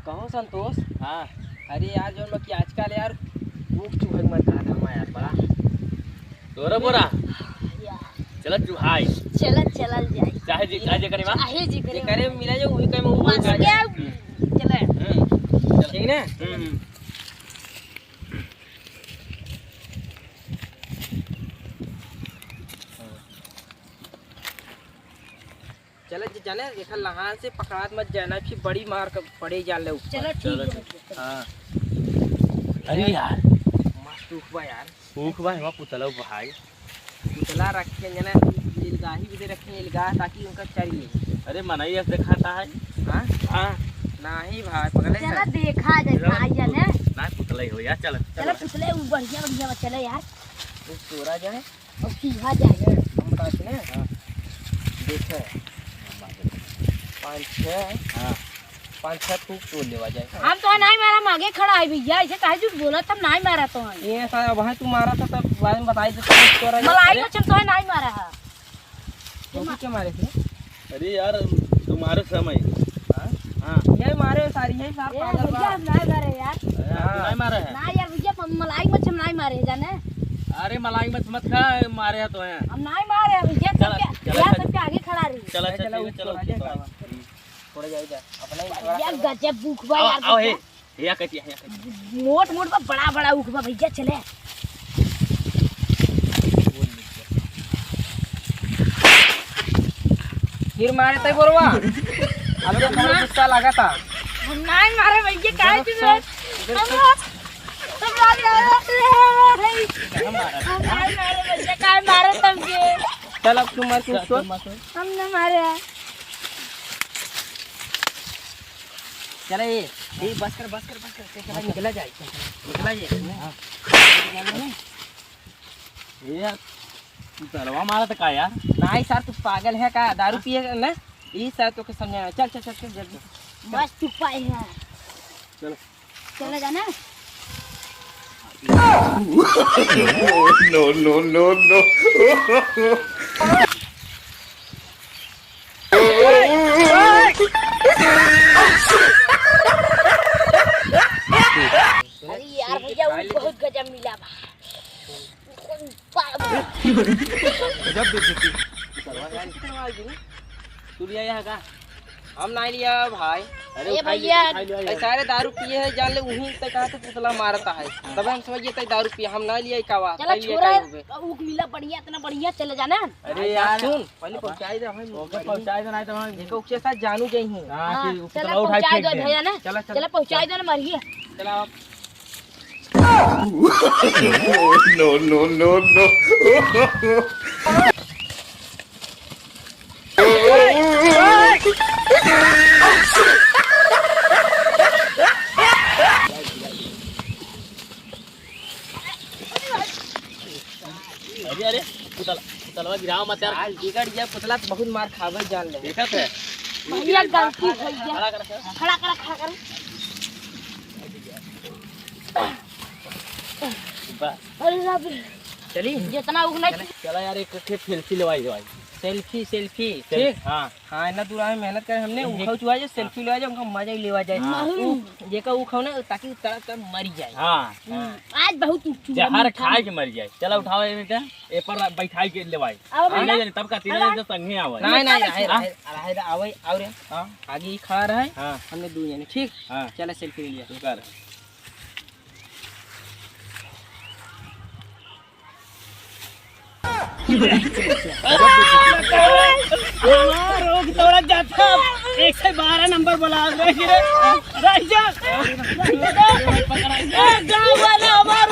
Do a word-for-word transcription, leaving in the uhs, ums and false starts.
कहो संतोष। हाँ। अरे यार, जौन बा कि आजकल यार ऊख चुहक मत कहा था हमारे यार बड़ा। तोरा बोरा? यार। चलत चुहाई। चलत चलल जाई। चाहे जे, चाहे जे करे बा। चाहे जे करे। जे करे मिला जो, वही कहे में वो बस बोल क्या? जाए। चले। हम्म। ठीक ना? हम्म। चलत जे जाने, एकर लहान से पकड़ात मत जाना, फिर बड़ी मार क-, पड़े जान ले ऊपर। चलो, ठीक चलो, है। ठीक। हाँ। अरे यार। मस्त ऊख बा यार। ऊख बा, हमार पुतला भाई। पुतला रखे जाने, इलगाही भी दे रखे, इलगाह, ताकि उनका चरिए। अरे मनई ऐसे दिखाता है। हाँ? हाँ। नहीं भाई, पगले चलो है। देखा जाए, चलो। खाई जाने। ना पुतला ही हो यार, चलो, चलो चलो। पुतले, उ बढ़िया, बढ़िया बा, चले यार। एक तोरा जाए। अब सीधा जाए। हम बताते हैं। हाँ। देखो। पाँच छः। हाँ। पाँच छः फूट तोड़ लेवा जाए। हम तो नहीं मारा, हम आगे खड़ा है भैया, ऐसे काहे झूठ बोला, तब नहीं मारा तो है। ये साला वहाँ तू मारा था, तब बाद में बताई देता हूँ, तोरा मलाई अरे। मछम तो है नहीं मारा है। तू भी क्या मारे थे? अरे यार, तुम्हारे समय। हाँ? हाँ। ये मारे सारी, यही सार ए, पागल भैया, बा। हम नहीं मारे यार। अरे यार, तू हाँ। नहीं मारा है? ना यार भैया, म-, मलाई मछम नहीं मारे, जाने? अरे मलाई मत, मत खा, मारे तो हैं। हम नहीं मारे, भैया, चला, सबके, चला, यार, चला। सबके आगे खड़ा रही। चला, चला, चला, चला, ऊपर चला, आ जा, ऊपर। चला। हम्म। थोड़ा जाए जा, अपना ही भैया, थोड़ा सा। गजब भूख बा आओ, यार, आओ, भैया। हे। हिया कटिया, हिया कटिया। मोट मोट बा, बड़ा बड़ा ऊख बा भैया, चले। फिर मारे तै बोलवा। अब तो बहुत गुस्सा लगा था। हम नहीं मारे भैया, काहे इधर चुप है? इधर हम, हम मारे, हम नहीं मारे भैया, काहे मारे तुमके? चल अब तू मार के उसको। हम नहीं मारे। चला ये, ये बस कर, बस कर, बस कर, चला, निकला जाए, निकला जाए। हाँ। ये यार, तू दलवा मारा था का यार? नहीं सर, तू पागल है का? दारू पिए ना? ये सर तो के समझा, चल, चल, चल, चल, जल्दी। बस तू पाए है। चलो। चले जाना। No, no, no, no। अरे यार भैया, वो बहुत गजब मिला बा। गजब बेइज्जती। तू लिया यहाँ का? हम नहीं लिया भाई। अरे ए उठाई भैया। ले, उठाई ले, ए सारे दारू पिए हैं, जान ले, उहीं तक कहाँ से पुतला मारता है। तब हम समझिए तक दारू पिए, हम नहीं लिया का बात, चला नहीं लिया छोरा, का हो गए। ऊख मिला बढ़िया, इतना बढ़िया, चले जाना। अरे यार, सुन, पहले पहुंचाई दे हमें। ओके, पहुंचाई दे, नहीं तो हम देखो, उसके साथ जानू जाई हूँ। हाँ, हाँ, फिर चला पुतला उठाई पहुंचाई फेंक दे दे। भैया ना। चला, चला। चला पहुंचाई दे ना, मारिए। चला आप। No, no, no, no। अरे, अरे, पुतला, पुतलवा गिराओ मत यार। आज बिगड़ गया पुतला तो बहुत मार खावे जान ले। देखत है। भैया गलती हो गया। खड़ा कर, खड़ा कर। खड़ा कर, खड़ा कर। बस। अरे बाप रे। चली। जितना उगना चला, चला यार, एक, एक selfie लेवाई, लेवाई। Selfie, selfie, selfie, ठीक? हाँ। हाँ, इतना दूर आए, मेहनत करे हमने, ये उखाऊ चुआ जाए, selfie लेवा जाए, उनका मजा ही लेवा जाए। हाँ। उ-, जेका उखाऊ ना, ताकि तड़प तड़प मरी जाए। हाँ। हम्म, आज बहुत उखाऊ जहर खाए के मरी जाए। चला उठाओ ये बेटा, ए पर बैठाई के लेवाई। आओ हाँ, बेटा। नहीं, तब का तीनों जने संगे आवे। नहीं, नहीं, रहे, हाँ? रहे, रहे, रहे, आवे, आओ रे। हाँ। आगे ही खड़ा रहे, हाँ। हमने दो जने, ठीक? हाँ। चला selfie ले लिया। तू कर। हमार रोग तोड़ा जाता, एक सौ बारह नंबर बुला रहे हैं रे। राजा, ए, गाँव वाला हमार